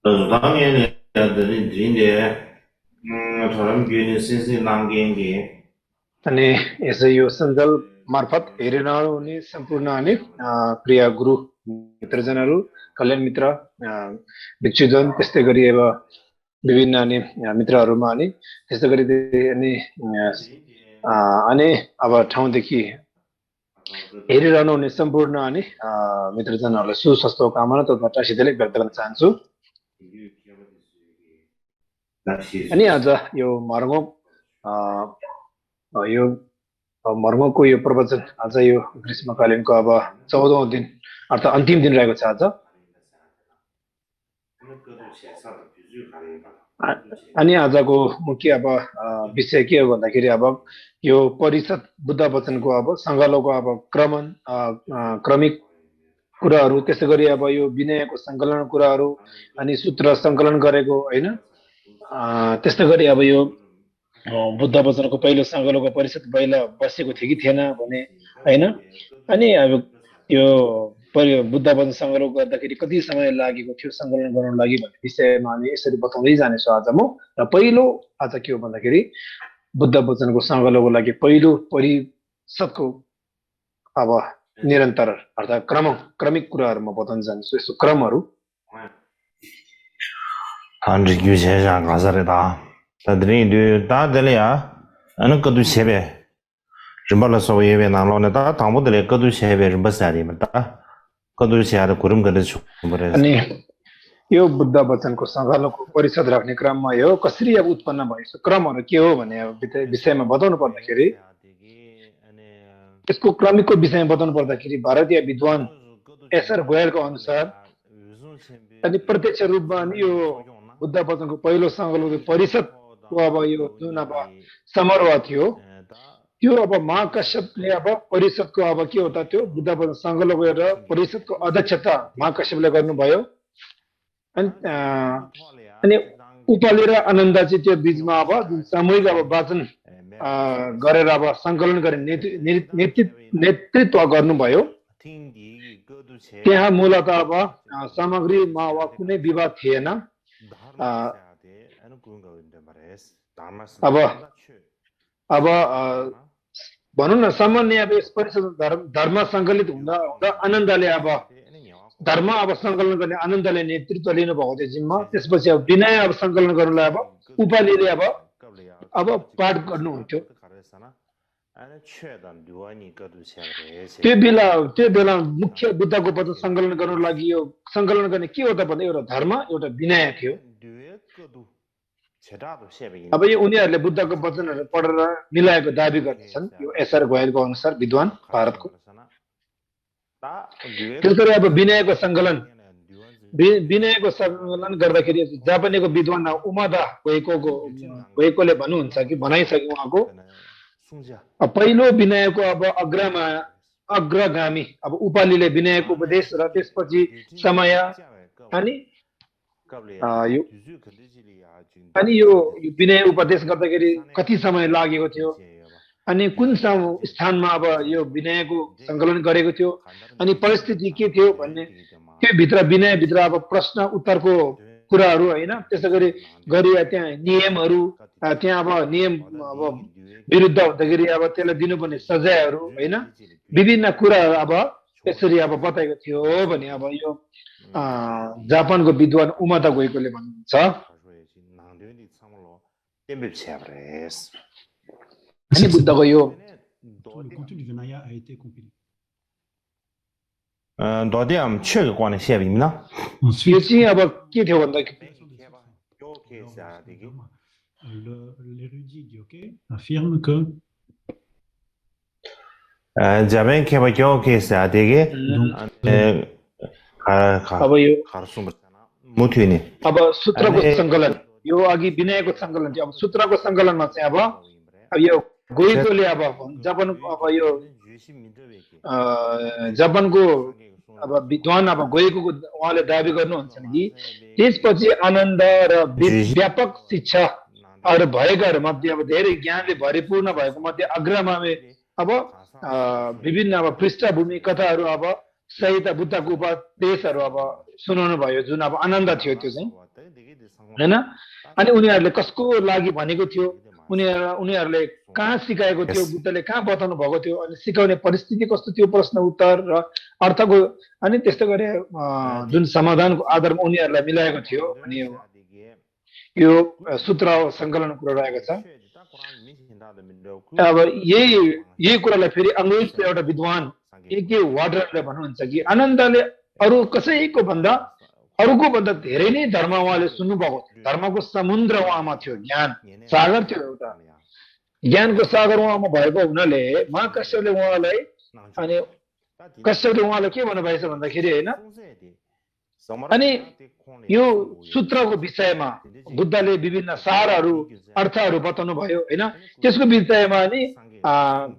당연히 드린데 저런 교회는 신세 남기행기 अनि यसै यो सञ्जाल मार्फत हेरेर हुने सम्पूर्ण अनि प्रिय गुरु मित्रजनहरू कल्याण मित्र भिक्षुजन त्यस्तै गरी अब विभिन्न अनि मित्रहरूमा अनि त्यस्तै गरी अनि अनि अब ठाउँदेखि हेरिरहनु हुने सम्पूर्ण अनि मित्रजनहरूलाई सुस्वास्थ्य कामना तथा सिधैले व्यक्त गर्न चाहन्छु अनि आज यो मर्मो यो मर्मको यो प्रवचन आज यो ग्रीष्मकालीनको अब 14औं दिन अर्थात् अन्तिम दिन रहेको छ आज अनि आजको मुख्य अब विषय के हो भन्दाखेरि अब यो परिषद बुद्ध वचनको अब सङ्कलनको अब क्रमिक कुराहरू त्यसै गरी अब यो विनयको सङ्कलन कुराहरू अनि सूत्र सङ्कलन गरेको हैन त्यस्तै गरी अब यो बुद्ध वचनको पहिलो सङ्कलनको परिषद पहिला बसेको थियो कि थिएन भने हैन अनि अब यो बुद्ध वचन सङ्कलन गर्दाखेरि कति समय लागेको थियो सङ्कलन गर्नको लागि भन्ने विषयमा हामी यसरी बताउँदै जानेछु आज म र पहिलो आज के हो भन्दाखेरि बुद्ध वचनको सङ्कलनको लागि पहिलो परिषदको अब निरन्तर अर्थात् क्रमिक कुराहरू म बताउन जान्छु यसो क्रमहरू 다들이 다들이야 어느 것도 세배 좀발라서 예배 나눠내다 당보들의 것도 세배를 버사리면다 것도 세야를 구름 그래서 뭐래 अनि यो बुद्ध वचनको सङ्कलनको परिषद राख्ने क्रममा यो कसरी अब उत्पन्न भएको क्रमहरू के हो भन्ने विषयमा बताउनु पर्दाखेरि यसको क्रमिकको विषयमा बताउनु पर्दाखेरि भारतीय विद्वान एसआर गोयलको अनुसार अनि प्रत्यक्ष रूपमा अनि यो बुद्ध वचनको पहिलो सङ्कलनको परिषदको अब यो जुन अब समारोह थियो त्यो अब महाकश्यपले अब परिषदको अब के हो त त्यो बुद्ध वचन सङ्कलनको एउटा परिषदको अध्यक्षता महाकश्यपले गर्नुभयो अनि उपालि र आनन्द चाहिँ त्यो बीचमा अब जुन सामूहिक अब वाचन गरेर अब सङ्कलन गर्ने नेतृत्व गर्नुभयो त्यहाँ मूलत अब सामग्रीमा अब कुनै विवाद थिएन अब भनौँ न सामान्य अब यस परिषद धर्म सङ्कलित हुँदा आनन्दले अब धर्म अब सङ्कलन गर्ने आनन्दले नेतृत्व लिनुभएको थियो जिम्मा त्यसपछि अब विनय अब सङ्कलन गर्नुलाई अब उपालिले अब पाठ गर्नुहुन्थ्यो त्यो बेला मुख्य बुद्धको वचन सङ्कलन गर्नको लागि यो सङ्कलन गर्ने के हो त भन्दा एउटा धर्म एउटा विनय थियो अब यो उनीहरूले बुद्धको वचनहरू पढेर मिलाएको दाबी गर्दछन् यो एसआर गोयलको अनुसार विद्वान भारतको त्यसरी अब विनयको सङ्कलन गर्दाखेरि जापानीको विद्वान उमादा गोएकोले भन्नुहुन्छ कि भनाइसक्यो उहाँको पहिलो विनयको अब अग्रगामी अब उपालिले विनयको उपदेश र त्यसपछि समय अनि यो विनय उपदेश गर्दाखेरि कति समय लागेको थियो अनि कुन स्थानमा अब यो विनयको सङ्कलन गरेको थियो अनि परिस्थिति के थियो भन्ने त्यो भित्र विनयभित्र अब प्रश्न उत्तरको कुराहरू होइन त्यसै गरी त्यहाँ नियमहरू त्यहाँ अब नियम अब विरुद्ध हुँदाखेरि अब त्यसलाई दिनुपर्ने सजायहरू होइन विभिन्न कुराहरू अब यसरी अब बताएको थियो भने अब यो जापानको विद्वान उमादा गोएकोले भन्नुहुन्छ अनि बुद्धको यो 도대암 최고 관의 시합입니다. यो चाहिँ अब के थियो भन्दाखेरि l'érudit Gyoke affirme que 자벤 케바교 케사 되게 अब यो मुथुनी अब सूत्रको सङ्कलन यो अघि विनयको सङ्कलन थियो अब सूत्रको सङ्कलनमा चाहिँ अब यो गोइकोले अब जापानको अब यो जापानको अब विद्वान अब गएको उहाँले दाबी गर्नुहुन्छ कि त्यसपछि आनन्द र व्यापक शिक्षाहरू भएकाहरू मध्ये अब धेरै ज्ञानले भरिपूर्ण भएको मध्ये अग्रगामी अब विभिन्न अब पृष्ठभूमि कथाहरू अब सहित बुद्धको उपदेशहरू अब सुनाउनु भयो जुन अब आनन्द थियो त्यो चाहिँ हैन अनि उनीहरूले कसको लागि भनेको थियो उनीहरूले कहाँ सिकाएको थियो बुद्धले कहाँ बताउनु भएको थियो अनि सिकाउने परिस्थिति कस्तो थियो प्रश्न उत्तर र अर्थको अनि त्यस्तो गरे जुन समाधानको आधारमा उनीहरूलाई मिलाएको थियो अनि यो सूत्र सङ्कलन कुरा रहेको छ अब यही कुरालाई फेरि अङ्ग्रेजको एउटा विद्वान एके वार्डरले भन्नुहुन्छ कि आनन्दले अरू कसैको भन्दा अरूको भन्दा धेरै नै धर्म उहाँले सुन्नुभएको थियो धर्मको समुद्र उहाँमा थियो ज्ञान सागर थियो एउटा ज्ञानको सागर उहाँमा भएको हुनाले महाकश्यपले उहाँलाई अनि कश्यपले उहाँलाई के भन्नुभएछ भन्दाखेरि होइन अनि यो सूत्रको विषयमा बुद्धले विभिन्न सारहरू अर्थहरू बताउनु भयो होइन त्यसको विषयमा नि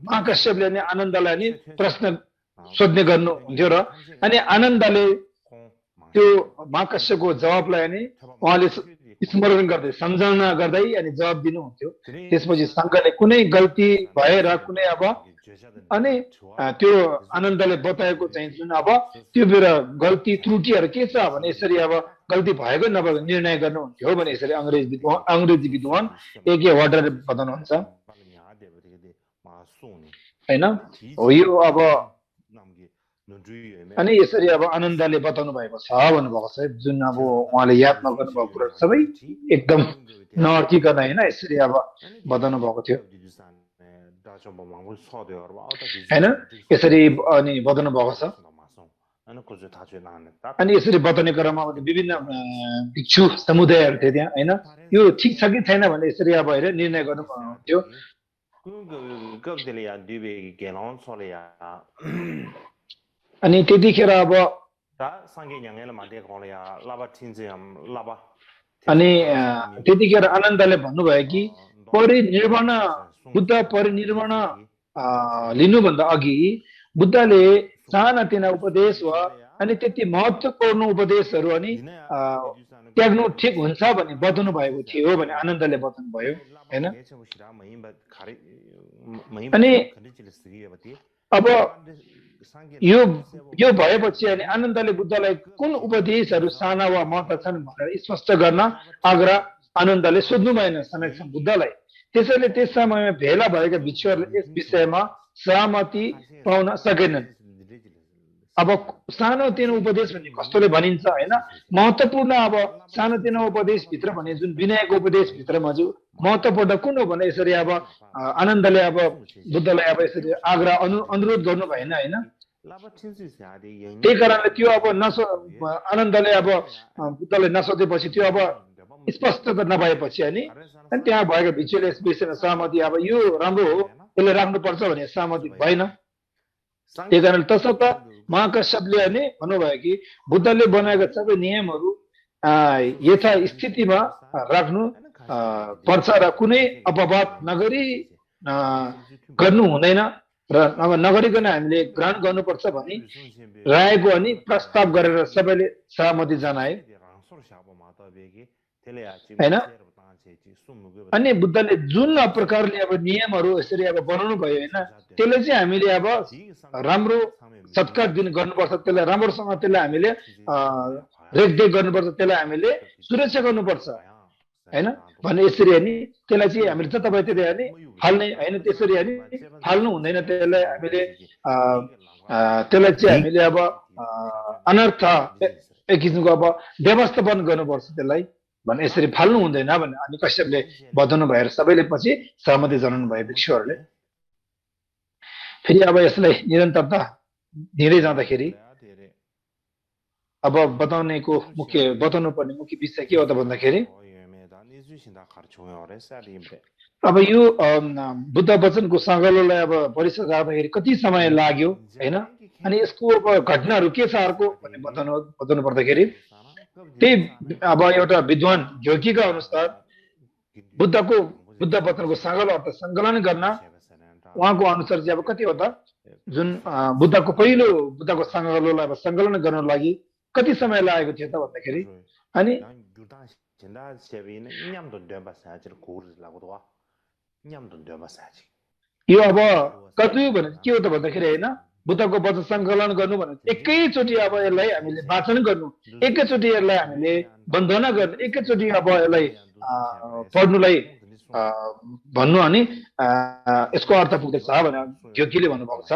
महाकश्यपले नि आनन्दलाई नि प्रश्न सोध्ने गर्नुहुन्थ्यो र अनि आनन्दले त्यो महाकश्यपको जवाबलाई अनि उहाँले स्मरण गर्दै सम्झना गर्दै अनि जवाब दिनुहुन्थ्यो त्यसपछि शङ्करले कुनै गल्ती भएर कुनै अब अनि त्यो आनन्दले बताएको चाहिँ जुन अब त्यो बेला गल्ती त्रुटिहरू के छ भने यसरी अब गल्ती भएको नभएको निर्णय गर्नुहुन्थ्यो भने यसरी अङ्ग्रेजी विद्वान एके वार्डरले बताउनुहुन्छ होइन हो यो अब अनि यसरी अब आनन्दले बताउनु भएको छ भन्नुभएको छ जुन अब उहाँले याद नगर्नु भएको कुरा सबै एकदम नअर्किकन होइन यसरी अब बताउनु भएको थियो होइन यसरी अनि बताउनु भएको छ अनि यसरी बताउने क्रममा विभिन्न भिक्षु समुदायहरू थियो त्यहाँ होइन यो ठिक छ कि छैन भने यसरी अब हेरेर निर्णय गर्नु थियो अनि त्यतिखेर अब अनि त्यतिखेर आनन्दले भन्नुभयो कि परिनिर्वाण बुद्ध परिनिर्वाण लिनुभन्दा अघि बुद्धले सानातिना उपदेश वा अनि त्यति महत्त्वपूर्ण उपदेशहरू अनि त्याग्नु ठिक हुन्छ भने बताउनु भएको थियो भने आनन्दले बताउनु भयो होइन अनि अब यो भएपछि अनि आनन्दले बुद्धलाई कुन उपदेशहरू साना वा महत्त्व छन् भनेर स्पष्ट गर्न आग्रह आनन्दले सोध्नु भएन समेतसम्म बुद्धलाई त्यसैले त्यस समयमा भेला भएका भिक्षुहरूले यस विषयमा सहमति पाउन सकेनन् अब सानोतिनो उपदेश भन्ने कस्तोले भनिन्छ होइन महत्त्वपूर्ण अब सानोतिनो उपदेशभित्र भने जुन विनयको उपदेशभित्रमा जो महत्त्वपूर्ण कुन हो भने यसरी अब आनन्दले अब बुद्धलाई अब यसरी आग्रह अनुरोध गर्नु भएन होइन त्यही कारणले त्यो अब आनन्दले अब बुद्धले नसोधेपछि त्यो अब स्पष्ट नभएपछि अनि त्यहाँ भएको भिक्षुले यस विषयमा सहमति अब यो राम्रो हो यसले राख्नुपर्छ भने सहमति भएन त्यही कारण तसर्थ महाकश्यपले अनि भन्नुभयो कि बुद्धले बनाएका सबै नियमहरू यथा स्थितिमा राख्नु पर्छ र कुनै अपवाद नगरी गर्नु हुँदैन र नगरिकन हामीले ग्रहण गर्नुपर्छ भनी रायको अनि प्रस्ताव गरेर सबैले सहमति जनाए होइन अनि बुद्धले जुन प्रकारले अब नियमहरू यसरी अब बनाउनु भयो होइन त्यसले चाहिँ हामीले अब राम्रो सत्कार गर्नुपर्छ त्यसलाई राम्रोसँग त्यसलाई हामीले रेखदेख गर्नुपर्छ त्यसलाई हामीले सुरक्षा गर्नुपर्छ होइन भने यसरी अनि त्यसलाई चाहिँ हामीले जताभाइ त्यतै अनि फाल्ने होइन त्यसरी अनि फाल्नु हुँदैन त्यसलाई हामीले त्यसलाई चाहिँ हामीले अब अनर्थ एक किसिमको अब व्यवस्थापन गर्नुपर्छ त्यसलाई भने यसरी फाल्नु हुँदैन भने अनि कश्यपले बताउनु भएर सबैले पछि सहमति जनाउनु भयो भिक्षुहरूले फेरि अब यसलाई निरन्तरता दिँदै जाँदाखेरि अब बताउनु पर्ने मुख्य विषय के हो त भन्दाखेरि अब यो बुद्ध वचनको सङ्कलनलाई अब परिषद राख्दाखेरि कति समय लाग्यो होइन अनि यसको अब घटनाहरू के छ अर्को भन्ने बताउनु पर्दाखेरि त्यही अब एउटा विद्वान जोगीका अनुसार बुद्ध वचनको सङ्कलन अर्थ सङ्कलन गर्न उहाँको अनुसार चाहिँ अब कति हो त जुन बुद्धको सङ्कलनलाई अब सङ्कलन गर्नको लागि कति समय लागेको थियो त भन्दाखेरि अनि यो अब कति भने के हो त भन्दाखेरि होइन बुद्धको वचन सङ्कलन गर्नु भने एकैचोटि अब यसलाई हामीले वाचन गर्नु, एकैचोटि यसलाई हामीले वन्दना गर्नु, एकैचोटि अब यसलाई पढ्नुलाई भन्नु अनि यसको अर्थ पुग्दछ भनेर ज्योतिले भन्नुभएको छ।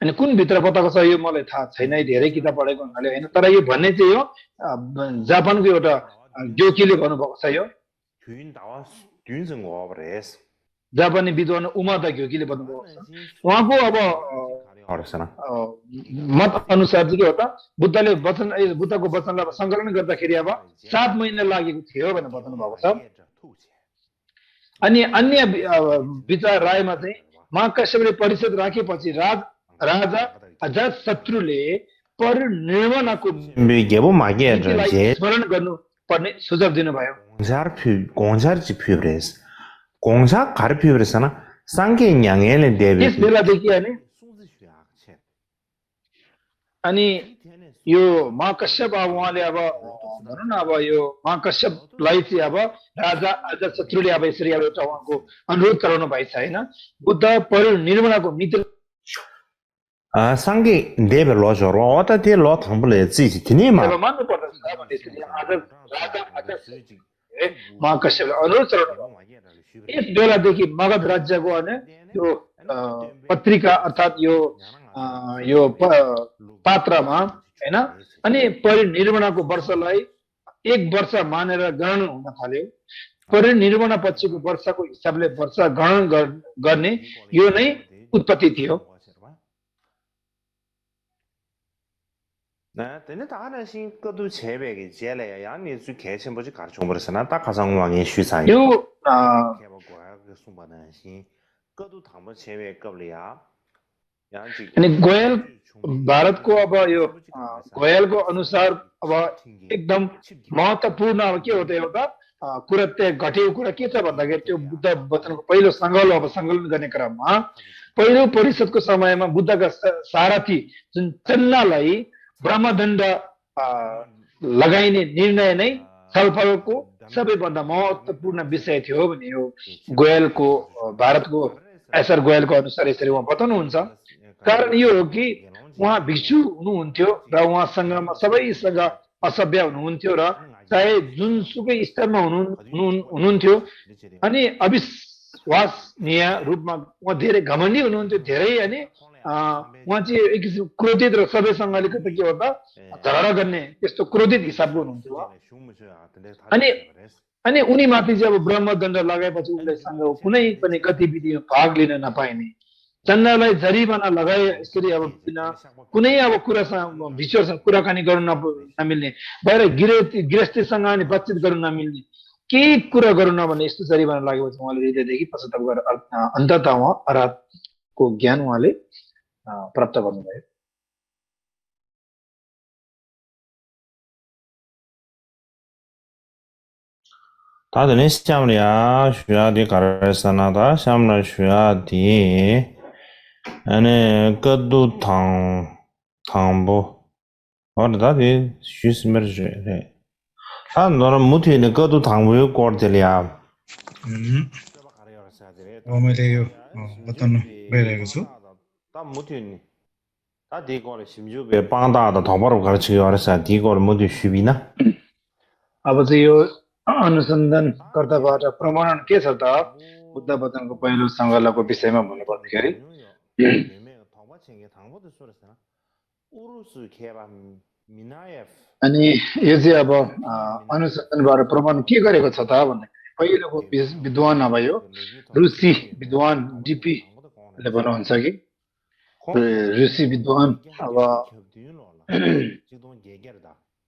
अनि कुन भित्र बताएको छ यो मलाई थाहा छैन, धेरै किताब पढेको हुनाले होइन, तर यो भन्ने चाहिँ यो जापानको एउटा ज्योतिले भन्नुभएको छ। यो जापानी विद्वान उमादा घ्योकीले भन्नुभएको छ। उहाँको अब मत अनुसार चाहिँ के हो त, बुद्धको वचनलाई सङ्कलन गर्दाखेरि अब 7 महिना लागेको थियो भनेर बताउनु भएको छ। अनि अन्य विचार रायमा चाहिँ महाकाश्यपले परिषद राखेपछि राजा अजातशत्रुले परिनिर्वाणको स्मरण गर्नुपर्ने सुझाव दिनुभयो। 공사 가르피브레서나 상계 양에는 대비 त्यस बेलादेखि अनि यो महाकश्यप अब उहाँले अब भनौँ न अब यो महाकश्यपलाई चाहिँ अब राजा अजातशत्रुले अब यसरी अब एउटा उहाँको अनुरोध गराउनु भएको छ होइन। बुद्ध परिनिर्वाणको मित्र 상계 대비 로저로 어떤 데 로탐불에 지지 티니마 मान्नु पर्दछ भने यसरी राजा अजातशत्रुले महाकश्यपले अनुरोध गराउनु भयो। यस बेलादेखि मगध राज्यको अनि यो पत्रिका अर्थात् यो पात्रमा हैन, अनि परिनिर्वाणको वर्षलाई 1 वर्ष मानेर गणना हुन थाल्यो। परिनिर्वाण पछिको वर्षको हिसाबले वर्ष गणना गर्ने यो नै उत्पत्ति थियो। 근데 다른 신거도 제백이 제래야 양이 주 개신 뭐지 가르쳐 버렸으나 딱 가장 왕의 슈사이 यो 그 송바는 신 거도 담보 제백급이야 양지 अनि गोयल भारतको अब यो गोयलको अनुसार अब एकदम महत्त्वपूर्ण अब के हो त एउटा कुरा त्यहाँ घटेको कुरा के छ भन्दाखेरि त्यो बुद्ध वचनको पहिलो सङ्कलन गर्ने क्रममा पहिलो परिषदको समयमा बुद्धका सारथी जुन चन्नालाई ब्रह्मदण्ड लगाइने निर्णय नै छलफलको सबैभन्दा महत्त्वपूर्ण विषय थियो भने यो गोयलको भारतको एसआर गोयलको अनुसार यसरी उहाँ बताउनुहुन्छ। कारण यो हो कि उहाँ भिक्षु हुनुहुन्थ्यो र उहाँसँग सबैसँग असभ्य हुनुहुन्थ्यो र चाहे जुनसुकै स्तरमा हुनुहुन्थ्यो अनि अविश्वसनीय रूपमा उहाँ धेरै घमण्डी हुनुहुन्थ्यो, धेरै अनि उहाँ चाहिँ एक किसिम क्रोधित र सबैसँग अलिकति के हो त झगडा गर्ने त्यस्तो क्रोधित हिसाबको हुनुहुन्थ्यो। अनि उनी माथि चाहिँ अब ब्रह्मदण्ड लगाएपछि उनीसँग कुनै पनि गतिविधिमा भाग लिन नपाइने, चन्दालाई जरिवाना लगाए यसरी अब कुनै अब कुरासँग भिक्षुसँग कुराकानी गर्न नमिल्ने, बाहिर गृहस्थीसँग अनि बातचित गर्न नमिल्ने, केही कुरा गर्नु नभन्ने यस्तो जरिवाना लागेपछि उहाँले हृदयदेखि पश्चाताप गरेर अन्ततः उहाँ अरहतको ज्ञान उहाँले प्राप्त गर्नुभयो। 다들 시험이야 쉬야디 가르사나다 시험을 쉬야디 안에 것도 당보 어디다디 쉬스merje 아 너는 무티는 것도 당보요 거들이야 मैले यो बताउनु गइरहेको छु। 다 무티니 다 디고를 심주베 빵다다 더버로 가르치기 어려서 디고를 무티 쉬비나 अब चाहिँ यो अनुसन्धानकर्ताबाट प्रमाणन के छ त बुद्ध वचनको पहिलो सङ्कलनको विषयमा भन्नुपर्दाखेरि अनि यो चाहिँ अब अनुसन्धानबाट प्रमाण के गरेको छ त भन्दाखेरि पहिलोको विद्वान अब यो रुसी विद्वान डीपीले भन्नुहुन्छ कि रुसी विद्वान अब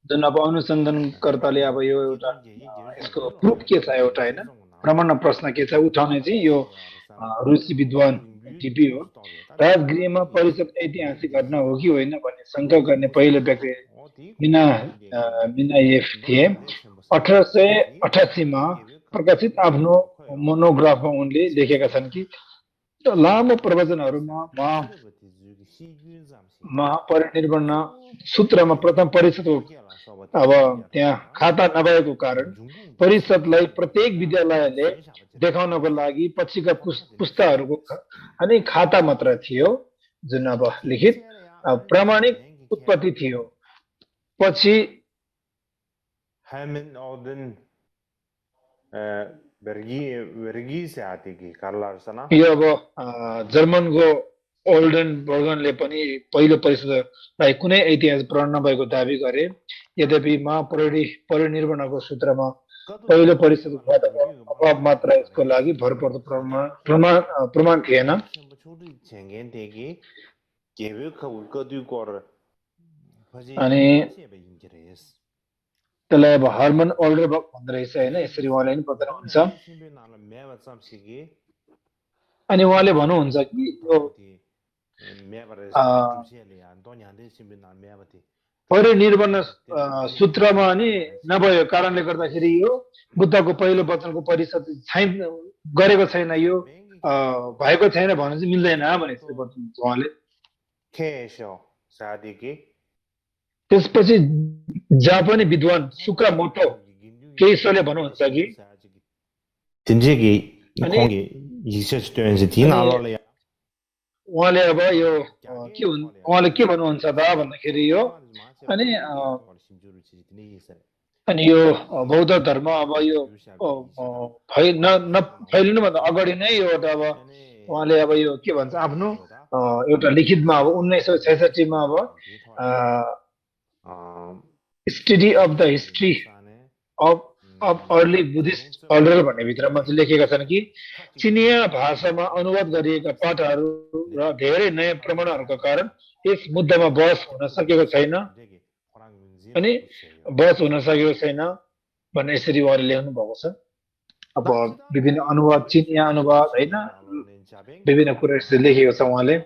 जुन अब अनुसन्धानकर्ताले अब यो एउटा यसको प्रुफ के छ एउटा हैन प्रमाण प्रश्न के छ उठाउने चाहिँ यो रुसी विद्वान टिपी हो। राजगृहमा परिषद ऐतिहासिक घटना हो कि होइन भन्ने शङ्का गर्ने पहिलो व्यक्ति मिनायेफ थिए। 1888 मा प्रकाशित आफ्नो मोनोग्राफमा उनले लेखेका छन् कि लामो प्रवचनहरूमा महापरिनिर्वाण सूत्रमा प्रथम परिषदको अब त्यहाँ खाता नभएको कारण परिषदलाई प्रत्येक विद्यालयले देखाउनको लागि पछिका पुस्ताहरूको अनि खाता मात्र थियो जुन अब लिखित प्रामाणिक उत्पत्ति थियो पछि Hemen Odin vergi आतिकी कार्लार्सना यो अब जर्मनको ओल्डन बर्गनले पनि पहिलो परिषदलाई कुनै ऐतिहासिक प्रमाण नभएको दावी गरे यद्यपि महापरिनिर्वाणको सूत्रमा पहिलो परिषदको अभाव मात्र यसको लागि भरपर्दो प्रमाण थिएन अनि त्यसलाई अब हर्मन ओल्डरबर्ग भन्दो रहेछ होइन यसरी उहाँले पनि बताउनुहुन्छ अनि उहाँले भन्नुहुन्छ कि यो परिनिर्वाण सूत्रमा अनि नभएको कारणले गर्दाखेरि यो बुद्धको पहिलो वचनको परिषद गरेको छैन यो भएको छैन भन्नु चाहिँ मिल्दैन भने बताउनुहुन्छ उहाँले त्यसपछि जापानी विद्वान सुक्रामोटो केहीले भन्नुहुन्छ कि उहाँले अब यो उहाँले के भन्नुहुन्छ त भन्दाखेरि यो अनि यो बौद्ध धर्म अब यो फैलिनुभन्दा अगाडि नै यो अब उहाँले अब यो के भन्छ आफ्नो एउटा लिखितमा अब 1966 मा अब study of the history of early Buddhist order भन्ने भित्रमा चाहिँ लेखेका छन् कि चिनिया भाषामा अनुवाद गरिएका पाठहरू र धेरै नयाँ प्रमाणहरूका कारण यस मुद्दामा बहस हुन सकेको छैन अनि बहस हुन सकेको छैन भन्ने यसरी उहाँले लेख्नु भएको छ अब विभिन्न अनुवाद चिनिया अनुवाद होइन विभिन्न कुरा यसरी लेखेको छ उहाँले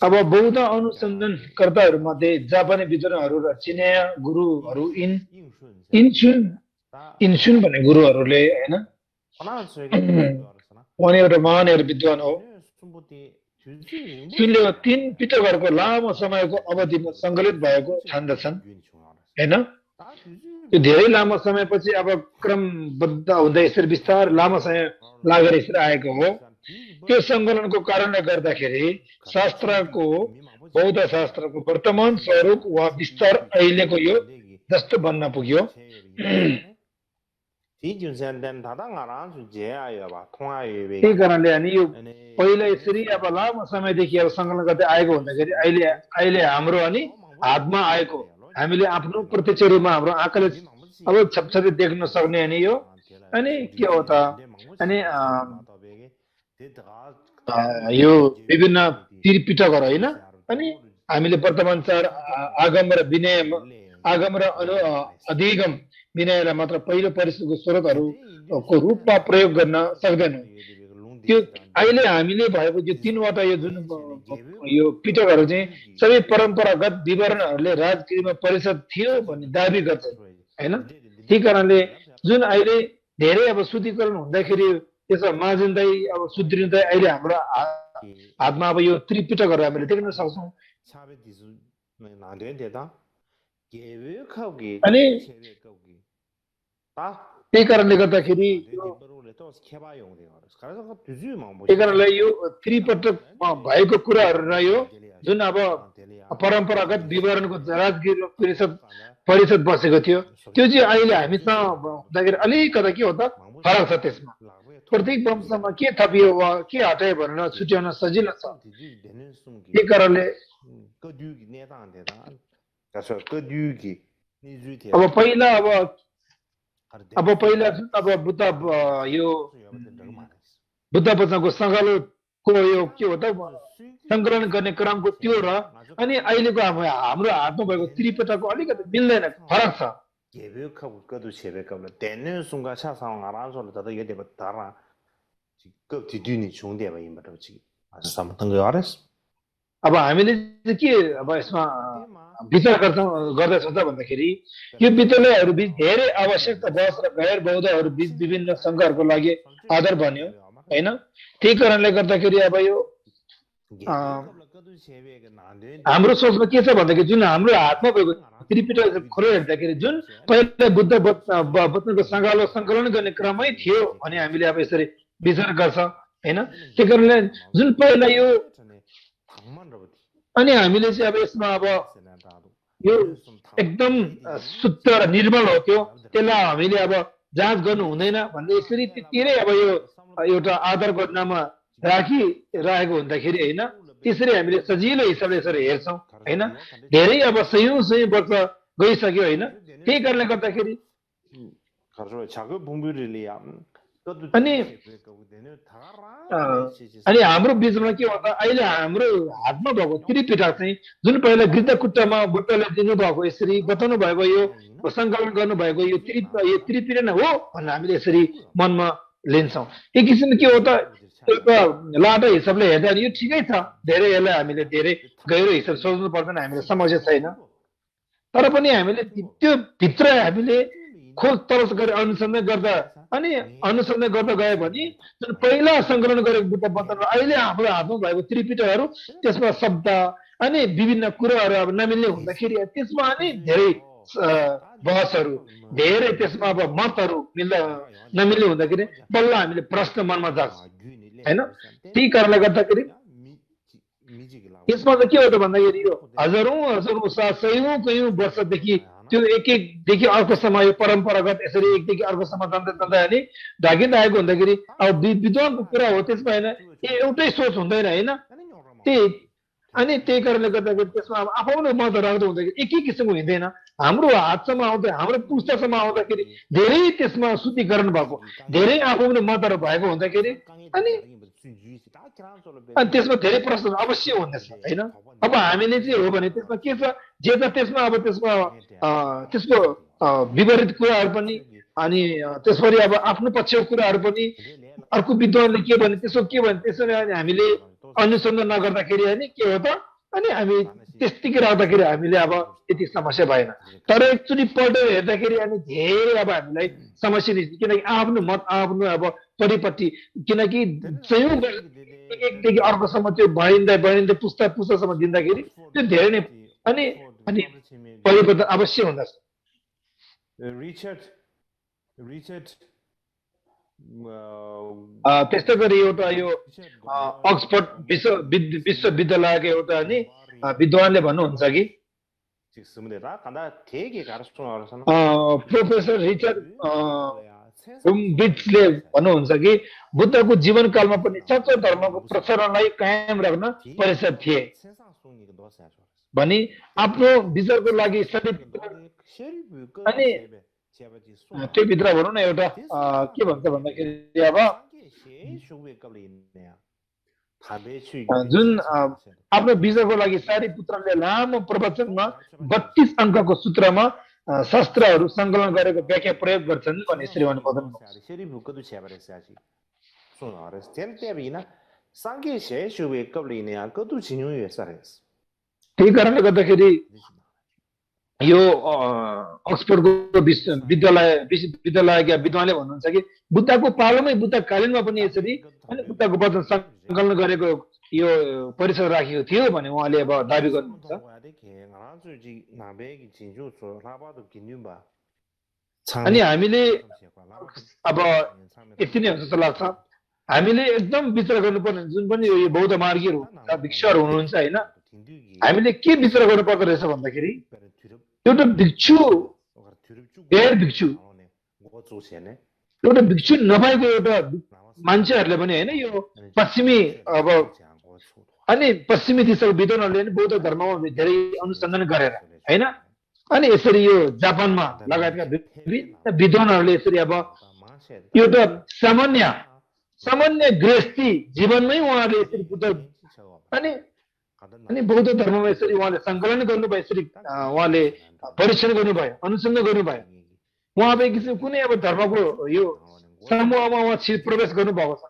अब बौद्ध अनुसन्धानकर्ताहरू मध्ये जापानी विद्वानहरू र चिनिया गुरुहरू इन्सुन भन्ने गुरुहरूले होइन उनी एउटा महान विद्वान हो तिनले 3 पितृहरूको लामो समयको अवधिमा सङ्कलित भएको ठान्दछन् होइन यो धेरै लामो समयपछि अब क्रमबद्ध हुँदै यसरी बिस्तार लामो समय लागेर यसरी आएको हो त्यो सङ्कलनको कारणले गर्दाखेरि शास्त्रको बौद्ध शास्त्रको वर्तमान स्वरूप वा विस्तार अहिलेको यो जस्तो बन्न पुग्यो त्यही कारणले अनि यो पहिला यसरी अब लामो समयदेखि अब सङ्कलन गर्दै आएको हुँदाखेरि अहिले हाम्रो अनि हातमा आएको हामीले आफ्नो प्रत्यक्ष रूपमा हाम्रो आँखाले अब छपछपी देख्न सक्ने अनि यो अनि के हो त अनि यो विभिन्न त्रिपिटकहरू होइन अनि हामीले वर्तमान चार आगम र विनय आगम र अधिगम विनयलाई मात्र पहिलो परिषदको स्रोतहरूको रूपमा प्रयोग गर्न सक्दैनौँ त्यो अहिले हामीले भएको यो 3वटा यो जुन यो पिटकहरू चाहिँ सबै परम्परागत विवरणहरूले राजगिरीमा परिषद थियो भन्ने दाबी गर्छन् होइन त्यही कारणले जुन अहिले धेरै अब शुद्धिकरण हुँदाखेरि त्यसमा माझिँदै अब सुध्रिँदै अहिले हाम्रो हातमा अब यो त्रिपिटकहरू हामीले देख्न सक्छौँ अनि त्यही कारणले गर्दाखेरि त्यही कारणले यो त्रिपटक भएको कुराहरू र यो जुन अब परम्परागत विवरणको राजगिरी परिषद बसेको थियो त्यो चाहिँ अहिले हामीसँग हुँदाखेरि अलिकता के हो त फरक छ त्यसमा प्रत्येक वंशमा के थपियो वा के हटायो भनेर छुट्याउन सजिलो छ त्यही कारणले अब पहिला अब बुद्ध यो बुद्ध वचनको सङ्कलनको यो के हो त सङ्कलन गर्ने क्रमको त्यो र अनि अहिलेको हाम्रो हातमा भएको त्रिपिटकको अलिकति मिल्दैन फरक छ अब हामीले चाहिँ के अब यसमा विचार गर्दैछौँ त भन्दाखेरि यो विद्यालयहरू बिच धेरै आवश्यकता बहस र गैर बौद्धहरू बिच विभिन्न सङ्घहरूको लागि आधार बन्यो होइन त्यही कारणले गर्दाखेरि अब यो हाम्रो सोचमा के छ भन्दाखेरि जुन हाम्रो हातमा भएको त्रिपिटक खोलेर हेर्दाखेरि जुन पहिला बुद्ध वचनको सङ्गालो सङ्कलन गर्ने क्रमै थियो भने हामीले अब यसरी विचार गर्छ होइन त्यही कारणले जुन पहिला यो अनि हामीले चाहिँ अब यसमा अब यो एकदम शुद्ध र निर्मल हो त्यो त्यसलाई हामीले अब जाँच गर्नु हुँदैन भन्दै यसरी त्यतिरै अब यो एउटा आधारको नाममा राखिरहेको हुँदाखेरि होइन त्यसरी हामीले सजिलो हिसाबले यसरी हेर्छौँ होइन धेरै अब सयौँ वर्ष गइसक्यो होइन त्यही कारणले गर्दाखेरि अनि अनि हाम्रो बिचमा के हो त अहिले हाम्रो हातमा भएको त्रिपिटक चाहिँ जुन पहिला गृद्धकुट्टमा बुद्धले दिनुभएको यसरी बताउनु भएको यो सङ्कलन गर्नुभएको यो त्रिपिटक नै हो भनेर हामीले यसरी मनमा लिन्छौँ एक किसिमले के हो त एउटा लाटो हिसाबले हेर्दा यो ठिकै छ धेरै यसलाई हामीले धेरै गहिरो हिसाब सोच्नु पर्दैन हामीले समस्या छैन तर पनि हामीले त्यो भित्र हामीले खोज तलास गरे अनुसन्धान गर्दा अनि अनुसन्धान गर्दा गयो भने जुन पहिला सङ्कलन गरेको बुद्ध वचन अहिले हाम्रो हातमा भएको त्रिपिटकहरू त्यसमा शब्द अनि विभिन्न कुराहरू अब नमिल्ने हुँदाखेरि त्यसमा अनि धेरै बहसहरू धेरै त्यसमा अब मतहरू नमिल्ने हुँदाखेरि बल्ल हामीले प्रश्न मनमा जाग्छ होइन त्यही कारणले गर्दाखेरि यसमा चाहिँ के हो त भन्दाखेरि यो हजारौँ सयौँ कयौँ वर्षदेखि त्यो एकदेखि अर्कोसम्म यो परम्परागत यसरी एकदेखि अर्कोसम्म जाँदै जाँदै अनि ढाकिँदै आएको हुँदाखेरि अब विद्वानको कुरा हो त्यसमा होइन एउटै सोच हुँदैन होइन त्यही कारणले गर्दाखेरि त्यसमा अब आफ्नो मत राख्दो हुँदाखेरि एकै किसिमको हुँदैन हाम्रो हातसम्म आउँदा हाम्रो पुस्तासम्म आउँदाखेरि धेरै त्यसमा शुद्धिकरण भएको धेरै आफ्नो मतहरू भएको हुँदाखेरि अनि त्यसमा धेरै प्रश्न अवश्य हुनेछ होइन अब हामीले चाहिँ हो भने त्यसमा के छ जे छ त्यसमा अब त्यसको विपरीत कुराहरू पनि अनि त्यसरी अब आफ्नो पक्षको कुराहरू पनि अर्को विद्वानले के भने त्यसरी हामीले अनुसन्धान नगर्दाखेरि अनि के हो त अनि हामी त्यस्तिकै राख्दाखेरि हामीले अब त्यति समस्या भएन तर एकचोटि पल्टेर हेर्दाखेरि अनि धेरै अब हामीलाई समस्या निस्छ किनकि आफ्नो मत आफ्नो अब परिपट्टि किनकि एकदेखि अर्कोसम्म त्यो बढिँदै पुस्तासम्म दिँदाखेरि त्यो धेरै नै अनि परिवर्तन अवश्य हुँदछ त्यस्तै गरी एउटा यो अक्सफोर्ड विश्वविद्यालयको एउटा नि विद्वानले भन्नुहुन्छ कि प्रोफेसर रिचर्ड ब्रिट्सले भन्नुहुन्छ कि बुद्धको जीवनकालमा पनि सच्चो धर्मको प्रसारणलाई कायम राख्न परिषद थिए भनी आफ्नो विचारको लागि अनि त्यो भित्र भनौँ न एउटा के भन्छ भन्दाखेरि अब जुन आफ्नो विचारको लागि सारी पुत्रले लामो प्रवचनमा 32 अङ्कको सूत्रमा शास्त्रहरू सङ्कलन गरेको व्याख्या प्रयोग गर्छन् भने यसरी भन्नु त्यही कारणले गर्दाखेरि यो अक्सफोर्डको विश्वविद्यालयका विद्वानले भन्नुहुन्छ कि बुद्धको पालोमै बुद्धकालीनमा पनि यसरी अनि बुद्धको वचन सङ्कलन गरेको यो परिषद राखिएको थियो भने उहाँले अब दाबी गर्नुहुन्छ अनि हामीले अब यति नै हुन्छ जस्तो लाग्छ हामीले एकदम विचार गर्नुपर्ने जुन पनि यो बौद्ध मार्गीहरू भिक्षुहरू हुनुहुन्छ होइन हामीले के विचार गर्नुपर्दो रहेछ भन्दाखेरि एउटा भिक्षु गैर भिक्षु एउटा भिक्षु नभएको एउटा मान्छेहरूले पनि होइन यो पश्चिमी अब अनि पश्चिमी दिशाको विद्वानहरूले पनि बौद्ध धर्ममा धेरै अनुसन्धान गरेर होइन अनि यसरी यो जापानमा लगायतका विभिन्न विद्वानहरूले यसरी अब एउटा सामान्य गृहस्थी जीवनमै उहाँहरूले यसरी बुद्ध अनि बौद्ध धर्ममा यसरी उहाँले सङ्कलन गर्नुभयो यसरी उहाँले परीक्षण गर्नुभयो अनुसन्धान गर्नुभयो उहाँ अब एक किसिम कुनै अब धर्मको यो समूहमा उहाँ प्रवेश गर्नुभएको छ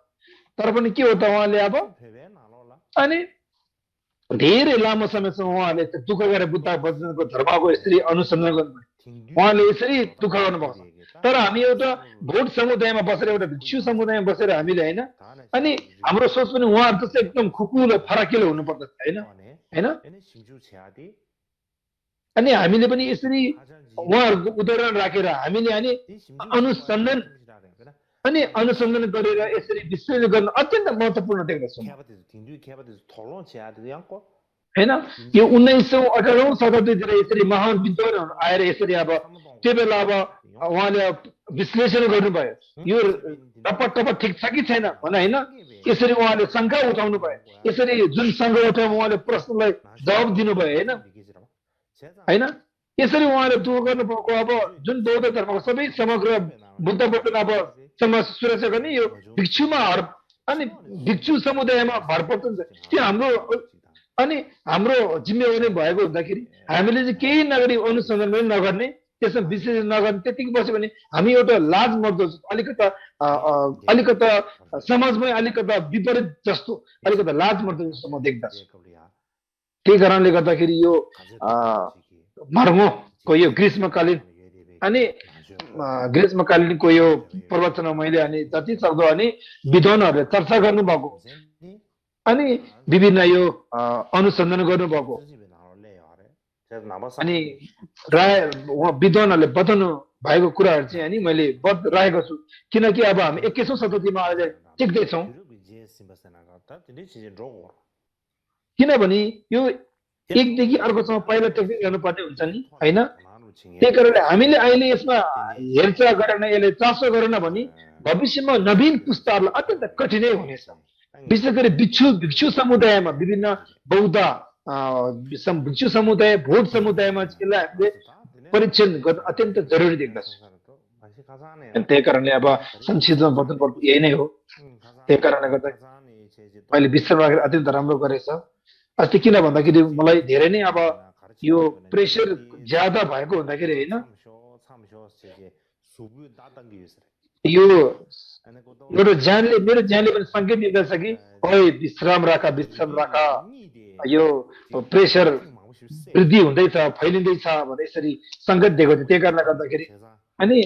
तर पनि के हो त उहाँले अब अनि धेरै लामो समयसम्म उहाँले दुःख गरेर बुद्ध वचनको धर्मको यसरी अनुसन्धान गर्नुभयो उहाँले यसरी दुःख गर्नुभएको छ तर हामी एउटा भोट समुदायमा बसेर एउटा भिक्षु समुदायमा बसेर हामीले होइन अनि हाम्रो सोच पनि उहाँहरू जस्तो एकदम खुकुलो फराकिलो हुनुपर्दछ होइन होइन अनि हामीले पनि यसरी उहाँहरूको उदाहरण राखेर हामीले अनि अनुसन्धान गरेर यसरी विश्लेषण गर्न अत्यन्त महत्त्वपूर्ण देख्दछौँ होइन यो 1918औं शताब्दीतिर यसरी महान विद्वानहरू आएर यसरी अब त्यो बेला अब उहाँले विश्लेषण गर्नुभयो यो टपट ठिक छ कि छैन भने होइन यसरी उहाँले शङ्का उठाउनु भयो यसरी जुन शङ्का उठाउनु उहाँले प्रश्नलाई जवाब दिनुभयो होइन होइन यसरी उहाँले दुःख गर्नुभएको अब जुन बौद्ध धर्मको सबै समग्र बुद्ध वचन अब समाज सुरक्षा गर्ने यो भिक्षुमा अनि भिक्षु समुदायमा भर पर्छ त्यो हाम्रो अनि हाम्रो जिम्मेवारी भएको हुँदाखेरि हामीले चाहिँ केही नगरी अनुसन्धान पनि नगर्ने त्यसमा विश्लेषण नगर्ने त्यतिकै बस्यो भने हामी एउटा लाज मर्दछौँ अलिकता समाजमै अलिकता विपरीत जस्तो अलिकता लाज मर्दो जस्तो म देख्दछु त्यही कारणले गर्दाखेरि यो मर्मोको यो ग्रीष्मकालीन अनि ग्रीष्मकालीनको यो प्रवचनमा मैले अनि जति सक्दो अनि विद्वानहरूले चर्चा गर्नुभएको अनि विभिन्न यो अनुसन्धान गर्नुभएको अनि विद्वानहरूले बताउनु भएको कुराहरू चाहिँ अनि मैले राखेको छु किनकि अब हामी 21औं शताब्दीमा अहिले टिक्दैछौँ किनभने यो एकदेखि अर्कोसम्म पहिला टेक्दै जानुपर्ने हुन्छ नि होइन त्यही कारणले हामीले अहिले यसमा हेरचाह गरेन यसले चासो गरेन भने भविष्यमा नवीन पुस्ताहरूलाई अत्यन्त कठिनै हुनेछ विशेष गरी भिक्षु समुदायमा विभिन्न बौद्ध भिक्षु समुदाय भोट समुदायमा यसलाई हामीले परीक्षण गर्न अत्यन्त जरुरी देख्दछु त्यही कारणले अब संक्षिप्तमा बताउनु यही नै हो त्यही कारणले गर्दा अहिले विश्राम राखेर अत्यन्त राम्रो गरेछ अस्ति किन भन्दाखेरि मलाई धेरै नै अब यो प्रेसर ज्यादा भएको हुँदाखेरि होइन यो मेरो ज्यानले पनि सङ्केत दिँदैछ कि ओइ विश्राम राख यो प्रेसर वृद्धि हुँदैछ फैलिँदैछ भने यसरी सङ्केत दिएको थियो त्यही कारणले गर्दाखेरि अनि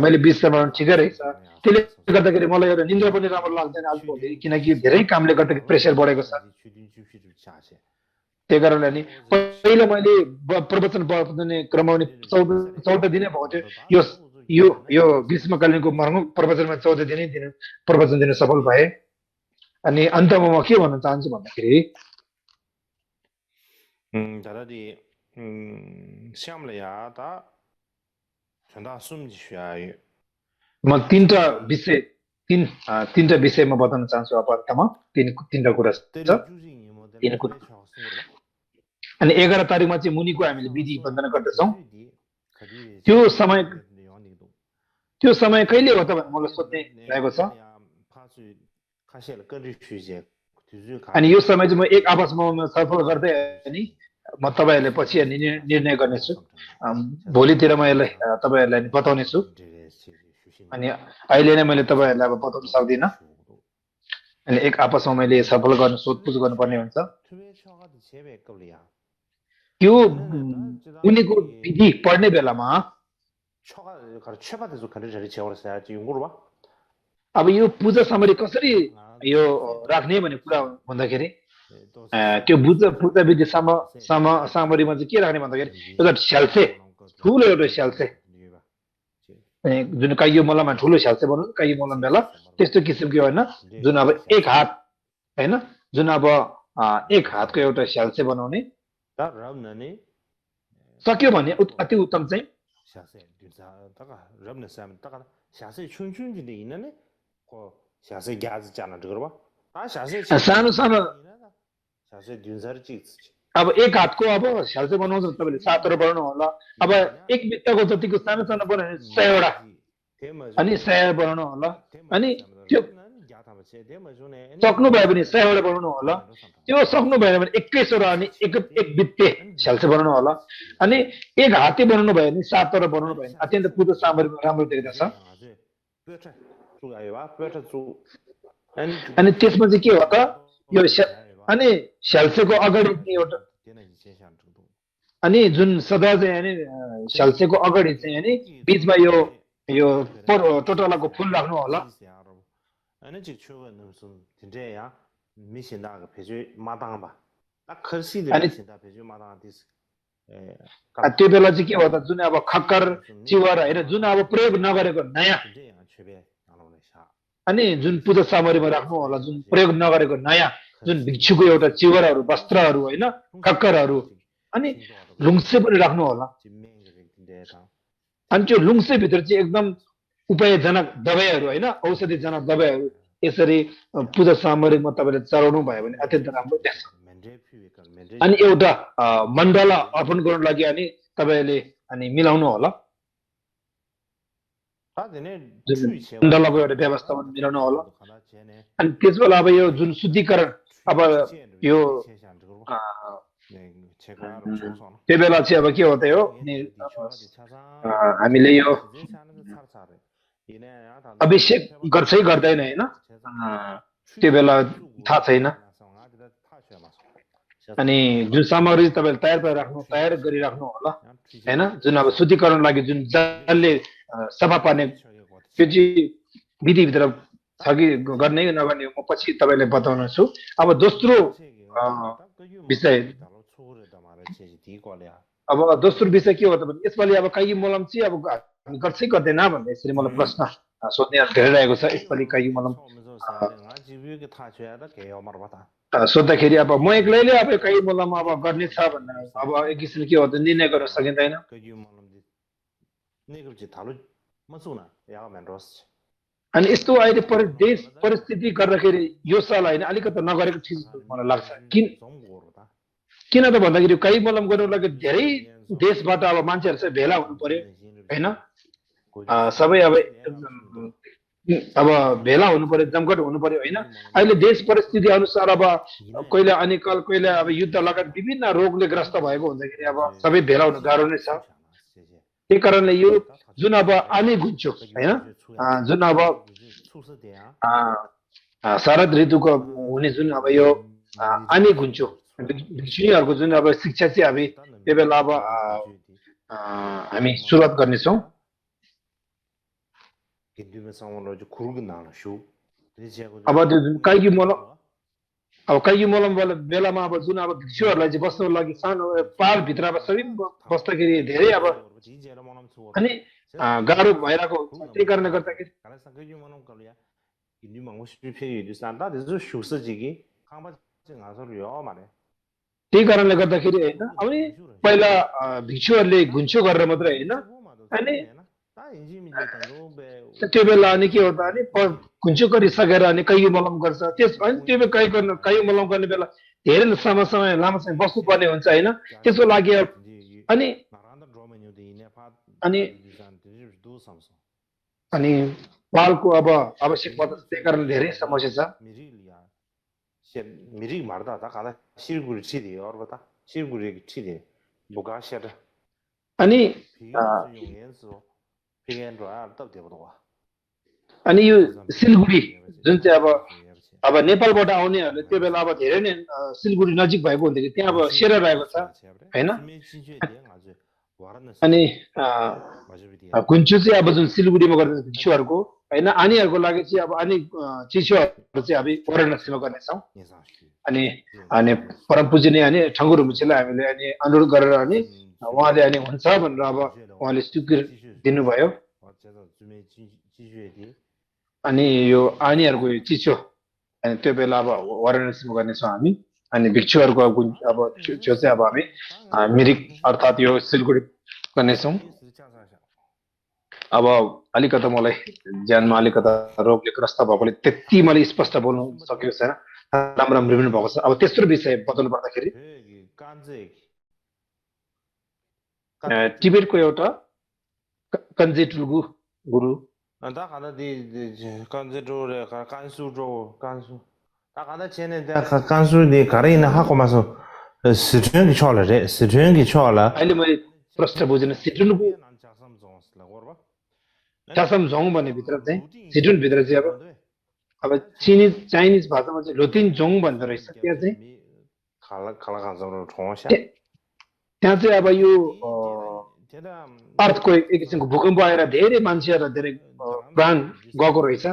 मैले विश्राम ठिकै रहेछ त्यसले गर्दाखेरि मलाई एउटा निन्द्रा पनि राम्रो लाग्दैन आज भोलि किनकि धेरै कामले गर्दाखेरि प्रेसर बढेको छ त्यही कारणले अनि पहिला मैले प्रवचन पढ्ने क्रमाउने 14 दिनै भएको थियो यो ग्रीष्मकालीनको प्रवचनमा 14 दिनै प्रवचन दिन सफल भए अनि अन्तमा म के भन्न चाहन्छु भन्दाखेरि म तीनटा विषयमा बताउन चाहन्छु अब अन्तमा तीनटा कुरा छ तीन कुरा अनि 11 तारिकमा चाहिँ मुनिको हामीले विधि वन्दना गर्दछौँ त्यो समय कहिले हो त भनेर मलाई सोध्ने रहेको छ अनि यो समय चाहिँ म एक आपसमा छलफल गर्दै अनि म तपाईहरुले पछि निर्णय गर्नेछु भोलितिर म यसलाई तपाईहरुलाई बताउने छु अनि अहिले नै मैले तपाईहरुलाई अब बताउन सक्दिन अनि एक आपसमा मैले छलफल गर्न सोधपुछ गर्नुपर्ने हुन्छ त्यो उनीको विधि पढ्ने बेलामा अब यो पूजा सामग्री कसरी यो राख्ने भन्ने कुरा भन्दाखेरि त्यो पूजा विधि सामग्रीमा चाहिँ के राख्ने भन्दाखेरि एउटा स्याल्से ठुलो एउटा स्याल्से जुन काइयो मलममा ठुलो स्याल्से भनौँ काइयो मलम बेला त्यस्तो किसिमको होइन जुन अब एक हात होइन जुन अब एक हातको एउटा स्याल्से बनाउने सक्यो भने अति उत्तम चाहिँ सानो सानो अब एक हातको अब स्याल्से बनाउँछ तपाईँले 7 वटा बनाउनु होला अब एक बित्ताको जतिको सानो सानो बनाउने 100 वटा अनि 100 बनाउनु होला अनि त्यो सक्नु भयो भने 100 वटा बनाउनु होला त्यो सक्नु भएन भने 21 वटा अनि एक बित्ते स्याल्से बनाउनु होला अनि एक हाते बनाउनु भयो भने 7 वटा बनाउनु भयो भने अत्यन्त पूजा सामग्रीमा राम्रो देख्दछ अनि त्यसमा चाहिँ के हो त यो अनि स्याल्सेको अगाडि एउटा अनि जुन सदा चाहिँ अनि स्याल्सेको अगाडि चाहिँ अनि बीचमा यो यो टोटलाको फुल राख्नु होला अनि चाहिँ छुवा नसु तिनले या मिसिनदाको पेजु माताङबा 딱 खर्सी दे मिसिनदा पेजु माताङ दिस त्यो बेला चाहिँ के हो त जुन अब खक्कर चिवरा हैन जुन अब प्रयोग नगरेको नयाँ अनि जुन पूजा सामग्रीमा राख्नु होला जुन प्रयोग नगरेको नयाँ जुन भिक्षुको एउटा चिवराहरू वस्त्रहरू हैन खक्करहरू अनि लुङ्से पनि राख्नु होला अनि त्यो लुङ्से भित्र चाहिँ एकदम उपायजनक दबाईहरू हैन औषधिजनक दबाईहरू यसरी पूजा सामग्रीमा तपाईले चढाउनु भयो भने अत्यन्त राम्रो देख्छ अनि एउटा मण्डला अर्पण गर्नको लागि अनि तपाईले अनि मिलाउनु होला मण्डलाको एउटा व्यवस्थापन मिलाउनु होला अनि त्यसबेला अब यो जुन शुद्धिकरण अब यो त्यो बेला चाहिँ अब के हो त यो हामीले यो अभिषेक गर्छ गर्दैन हैन त्यो बेला थाहा छैन अनि जुन सामग्री तपाईले तयार गरिराख्नु होला हैन जुन अब शुद्धिकरण लागि जुन जलले सफा पार्ने त्यो चाहिँ विधिभित्र छ कि गर्ने नगर्ने म पछि तपाईलाई बताउन छु अब दोस्रो विषय अब दोस्रो विषय के हो त भने यसपालि अब काई मलम चाहिँ अब हामी गर्छै गर्दैन भन्ने यसरी मलाई प्रश्न सोध्ने धेरै रहेको छ यसपालि काई मलम सोद्धाखेरि अब म एक्लैले अब काई मलम अब गर्ने छ भन्दा अब एक किसिमले के हो त निर्णय गर्न सकिँदैन अनि यस्तो अहिले देश परिस्थिति गर्दाखेरि यो साल होइन अलिकति नगरेको ठिक मलाई लाग्छ किन त भन्दाखेरि काई मलम गर्नको लागि धेरै देशबाट अब मान्छेहरू चाहिँ भेला हुनु पर्यो हैन सबै अब भेला हुनु पर्यो जमघट हुनु पर्यो हैन अहिले देश परिस्थिति अनुसार अब कहिले अनिकल कहिले अब युद्ध लगायत विभिन्न रोगले ग्रस्त भएको हुँदाखेरि अब सबै भेला हुनु गाह्रो नै छ त्यही कारणले यो जुन अब आने गुन्चो हैन जुन अब शरद ऋतुको हुने जुन अब यो आने गुन्चो भिक्षुनीहरूको जुन अब शिक्षा चाहिँ हामी त्यो बेला अब हामी सुरुवात गर्नेछौँ अब त्यो जुन काइगी मलम बेलामा अब जुन अब भिक्षुहरूलाई चाहिँ बस्नको लागि सानो पाहाडभित्र अब सबै बस्दाखेरि धेरै अब अनि गाह्रो भइरहेको त्यही कारणले गर्दाखेरि त्यही कारणले गर्दाखेरि होइन अनि पहिला भिक्षुहरूले घुन्चो गरेर मात्रै होइन अनि त्यो बेला अनि के हो त अनि घुन्चो गरिसकेर अनि कैगी मलम गर्छ त्यस अनि त्यो कैगी मलम गर्ने बेला धेरै लामो समय बस्नुपर्ने हुन्छ होइन त्यसको लागि अनि अनि अनि पालको अब आवश्यक पर्छ त्यही कारण धेरै समस्या छ 미리 말다 다 가다 실구리 치디 어르다 실구리 치디 뭐가 셔다 अनि अनि यो सिलगुडी जुन चाहिँ अब नेपालबाट आउनेहरूले त्यो बेला अब धेरै नै सिलगुडी नजिक भएको हुँदाखेरि त्यहाँ अब सेरा रहेको छ हैन अनि कुन्चु चाहिँ अब जुन सिलगुडीमा गर्दा भिक्षुहरूको हैन आनीहरूको लागि चाहिँ अब आनी चिसोहरू चाहिँ हामी वाराणसीमा गर्नेछौँ अनि अनि परम पूजनीय अनि ठङ्गुर मुछीलाई हामीले अनि अनुरोध गरेर अनि उहाँले अनि हुन्छ भनेर अब उहाँले स्वीकृति दिनुभयो अनि यो आनीहरूको चिसो अनि त्यो बेला अब वाराणसीमा गर्नेछौँ हामी अनि भिक्षुहरूको अब त्यो चाहिँ अब हामी मिरिक अर्थात् यो सिलगुडी गर्नेछौँ अब अलिकति मलाई ज्यानमा अलिकति रोगले ग्रस्त भएकोले त्यति मैले स्पष्ट बोल्नु सकेको छैन राम्रो राम्रो पनि भएको छ अब तेस्रो विषय बताउनु पर्दाखेरि टिबेटको एउटा कन्जेटुल्गु गुरु अहिले मैले प्रश्न बुझेन सिटुनको चासम झोङ भन्ने भित्र चाहिँ सिटुन भित्र चाहिँ अब चाइनिज भाषामा चाहिँ लोतिन झोङ भन्दो रहेछ त्यहाँ चाहिँ अब यो अर्थको एक किसिमको भूकम्प आएर धेरै मान्छेहरू धेरै प्राण गएको रहेछ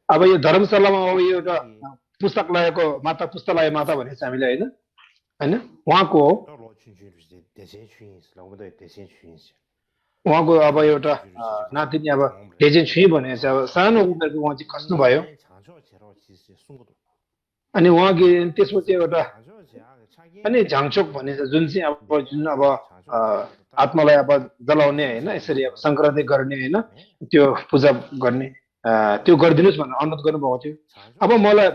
अब यो धर्मशालामा अब यो एउटा पुस्तकालयको माता पुस्तकालय माता भनेको छ हामीले होइन होइन उहाँको हो उहाँको अब एउटा नातिनी अब डेजेन छुई भनेको छ अब सानो उमेरको उहाँ चाहिँ खस्नु भयो अनि उहाँको त्यसपछि एउटा अनि झाङचोक भन्ने छ जुन चाहिँ अब आत्मालाई अब जलाउने होइन यसरी अब सङ्क्रान्ति गर्ने होइन त्यो पूजा गर्ने त्यो गरिदिनुहोस् भनेर अनुरोध गर्नुभएको थियो अब मलाई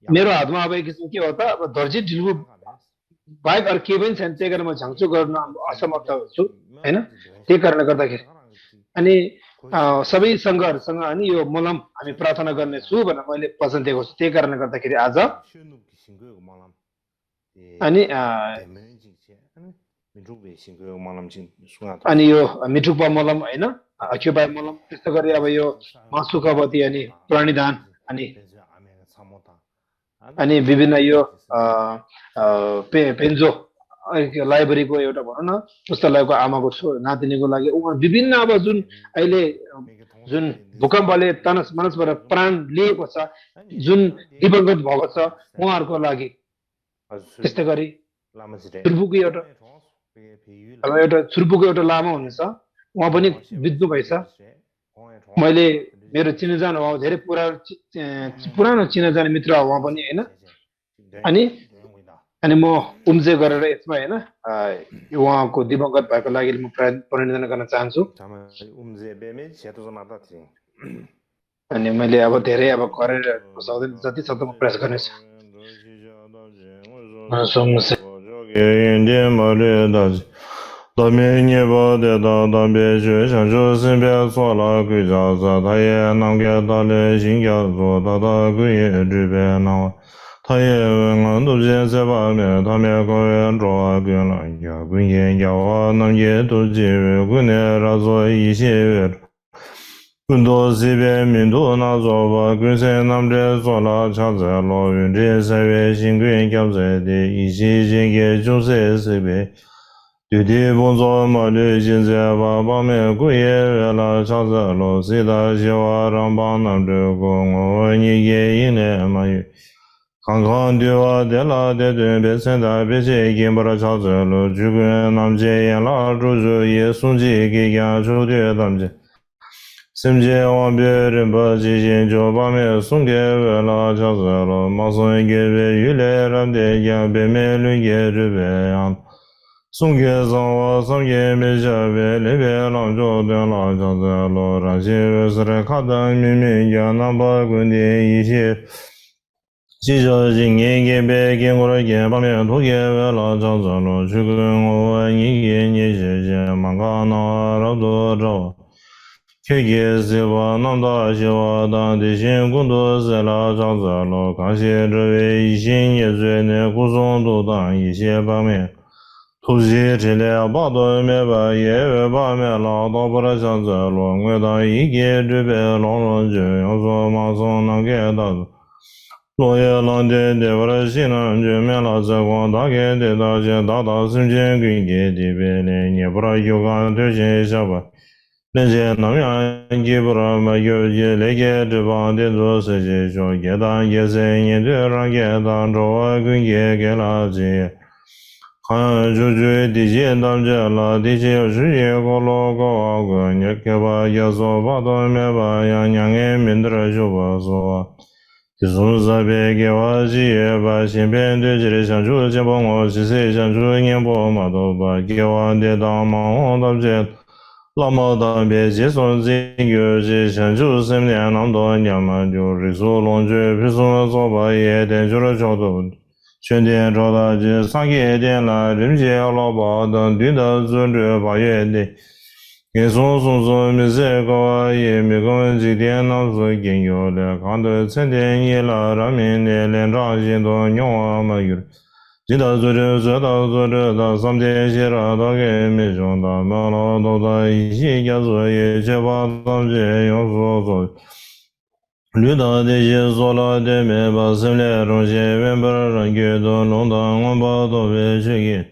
मेरो हातमा अब एक किसिम के हो त अब दर्जी ढिल्बु बाहेक अरू केही पनि छैन त्यही कारण म झाङचुक गर्न असमर्थ छु होइन त्यही कारणले गर्दाखेरि अनि सबै सङ्घहरूसँग अनि यो मलम हामी प्रार्थना गर्नेछु भनेर मैले वचन दिएको छु त्यही कारणले गर्दाखेरि आज अनि अनि यो मिठुपा मलम होइन अक्युपाई मलम त्यस्तो गरी अब यो मासुकावती अनि प्राणीदान अनि विभिन्न यो पेन्जो लाइब्रेरीको एउटा भनौँ न पुस्तकालयको आमाको नातिनीको लागि विभिन्न अब जुन अहिले जुन भूकम्पले तनस मनसबाट प्राण लिएको छ जुन दिवंगत भएको छ उहाँहरूको लागि त्यस्तै गरी छुर्पुको एउटा लामा हुनुहुन्छ उहाँ पनि बित्नु भएछ मैले मेरो चिनाजान उहाँ धेरै पुरानो चिनाजान मित्र उहाँ पनि होइन अनि म उम्जे गरेर यसमा होइन उहाँको दिवंगत भएको लागि म प्रणिधान गर्न चाहन्छु अनि मैले अब धेरै अब गरेर जति सक्दो म प्रयास गर्नेछु 绿岛的些索拉的美巴森列中些原本人给的龙当我把都为去给，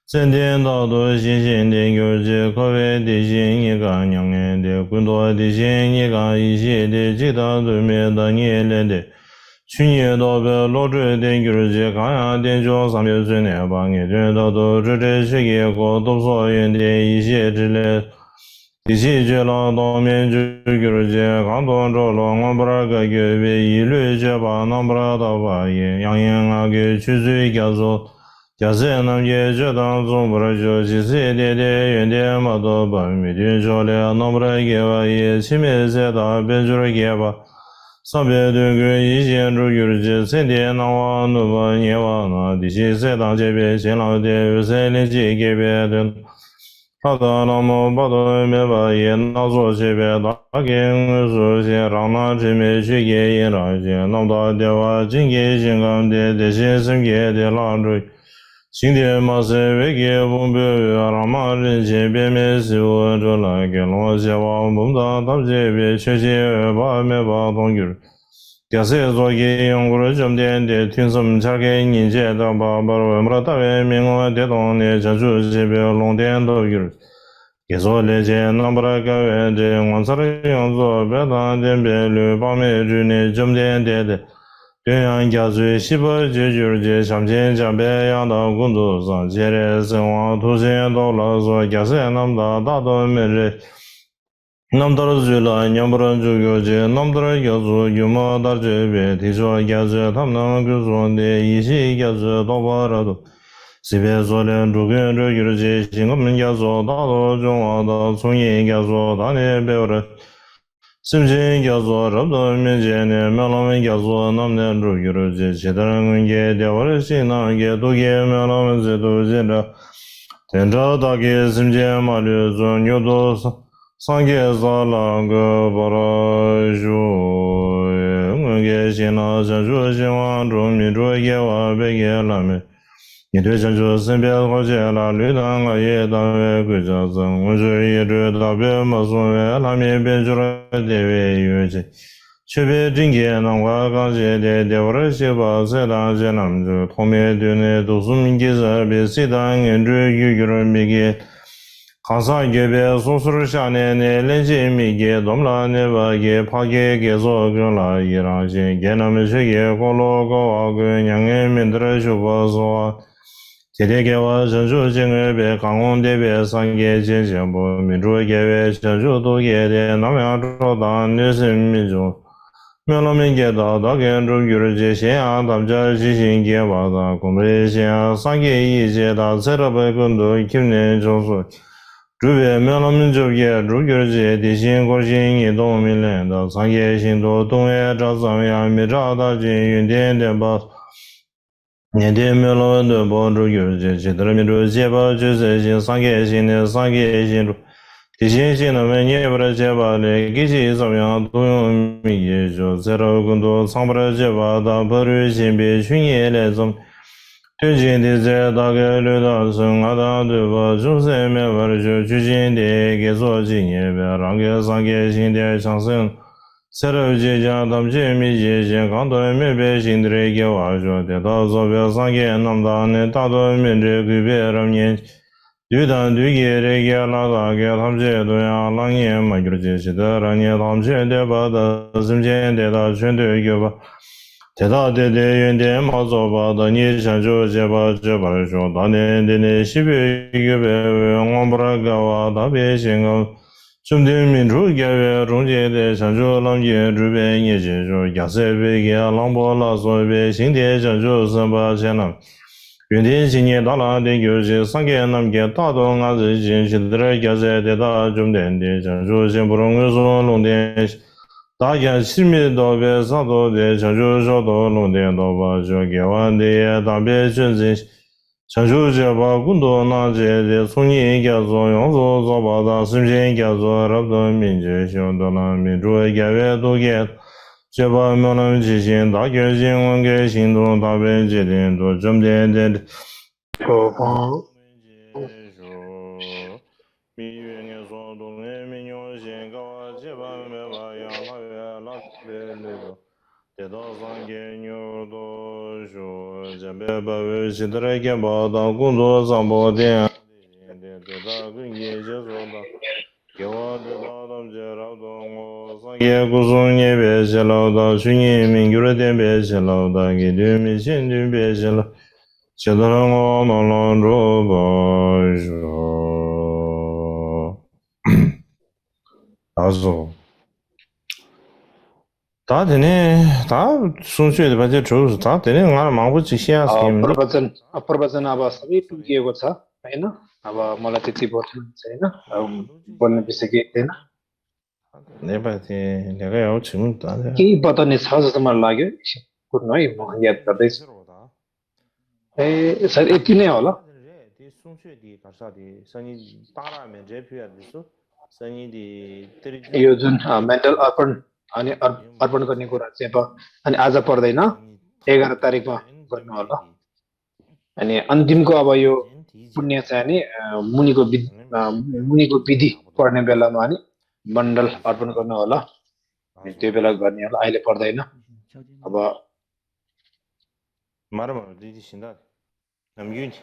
今天大多新鲜的有些可谓的新一个娘人的更多的新一个一些的其他对面的年龄的。去年到被老追的有些看呀的就300岁呢吧，我觉得都是这些个多少人的一些之类。第七节了，当面就有些看到着了，我不知个月为一律就把那不知道吧也，杨洋啊给去追加说，假设那也就当中不知就其实的原点嘛都把每天说了，那不知给吧也前面在大边就是给吧。上边对个一线主有些春天那话那么年华那第七赛当这边新老的有些年纪给别的。好的，那么把头没把也拿出这边打给我说些，让那这边去给也那些，那么大的话，今天香港的些生给的拉住，今天嘛是为给我们让嘛人这边没事我这来给老些话，我们到这边确实把没把同学。假设做给用过的重点的听什么才给人家的把我们大为民我的东的讲出这边龙点都有。也说了解那不来个问题，我这里用做别当点别绿方面之内重点的。这样加最西部解决的相亲加别样的工作上，接着生活出现到了说假设那么大多没人。Namdar zula nyambara juyo je namdara yazu yuma dar jebe tiswa yazu tamna guzon de ishi yazu dobarado sibe zolen rugen rugir je shingam yazu dado jongwa da tsungye yazu dane beore simjin yazu rabdo menje ne melam yazu namne rugir je chedaran ge dewar shina ge doge melam zedo jenda tenja dage simje malu zon yodo 상계 살랑거 바라주 응게 신나 자주 신왕 중민주 예와 베게라메 니들 자주 선배 거제라 르당가 예다외 그자성 원주의 르다베 마소외 라메 베주라 대외 유지 최배 징계난과 강제대 대월시바 세단제 남주 통매되네 도수민계자 베시당 엔주 유규를 미게 강사 예배 소수를 샤네네 렌지 미게 dom라네 바게 파게 계속 그라 이라제 게나메 세게 고로고 그냥에 민들어 주어서 제대계와 전주쟁을 배 강원대배 상계 제정보 민주계회 전주도계대 남양주단 뉴스민주 면로민계다 다견주 유르제시아 담자 지신계와다 공배시아 상계 이제다 세럽의 근도 김내 조수主别苗老民族也如个些的新国新移动民联的商业新多东野找上呀没找到进云点的吧年底苗老民的帮助有些其他民族结巴就是新商业新的商业新主的新新的们也不是结巴的给些怎么样都用民也就在这更多上不了结巴的不是新别群也来种最近的在大概六到生活当对吧？就是没法就最近的给做几年呗，让给上给新的上升，在这节讲他们这没节讲，刚到没别新的给话说的，到时候别上给那么大呢，大多没这个别人年，对单对给这个拉大给他们这都要让年嘛，就是这的让年他们这的把的什么钱的到全都有吧。铁道的原点马走吧的你想就这把说当年的西北一个我不知道啊特别性个兄弟民主改革中间的想就让业这边也是说亚瑟贝给浪波拉所谓新的想就300千了原点今年到了的有些三个那么大东啊这些现在亚瑟的大中点的想就先不容易说弄点大家亲密到别上头的成就少到弄点到吧就给完的大别选择成就这把更多那些的从你家做用做把它实现家做让到民间想到了民主改革都给这把没能执行大决心我给行动大别决定做重点的哦，民年所动人民用心高几百万把养老院拉别里头，得到上给牛多说，这边把维系的来干报道工作上报点，得到跟业界说的。给我的劳动节劳动，我上也不说你别去劳动，去年民有了点别去劳动，给对面前对别去了，现在我们老着不说，他说，他的呢，他送去的把这主是他的呢，俺忙不起些事情的。प्रवचन अब सबै टुकिएको छ होइन अब मलाई त्यति बोल्नु छैन बोल्ने विषय केही थिएन नेपाली 내가 요 질문 안 해. केही बताउने छ जस्तो मलाई लाग्यो एकछिन कुर्नु है म याद गर्दैछु ए सायद यति नै होला यो जुन मेन्टल अर्पण अनि अर्पण गर्ने कुरा चाहिँ अब अनि आज पर्दैन 11 तारिकमा गर्नु होला अनि अन्तिमको अब यो पुण्य चाहिँ नि मुनिको विधि पढ्ने बेलामा नि मण्डल अर्पण गर्नु होला त्यो बेला गर्ने होला अहिले पर्दैन अब 말하면 어디 신다. 남균이.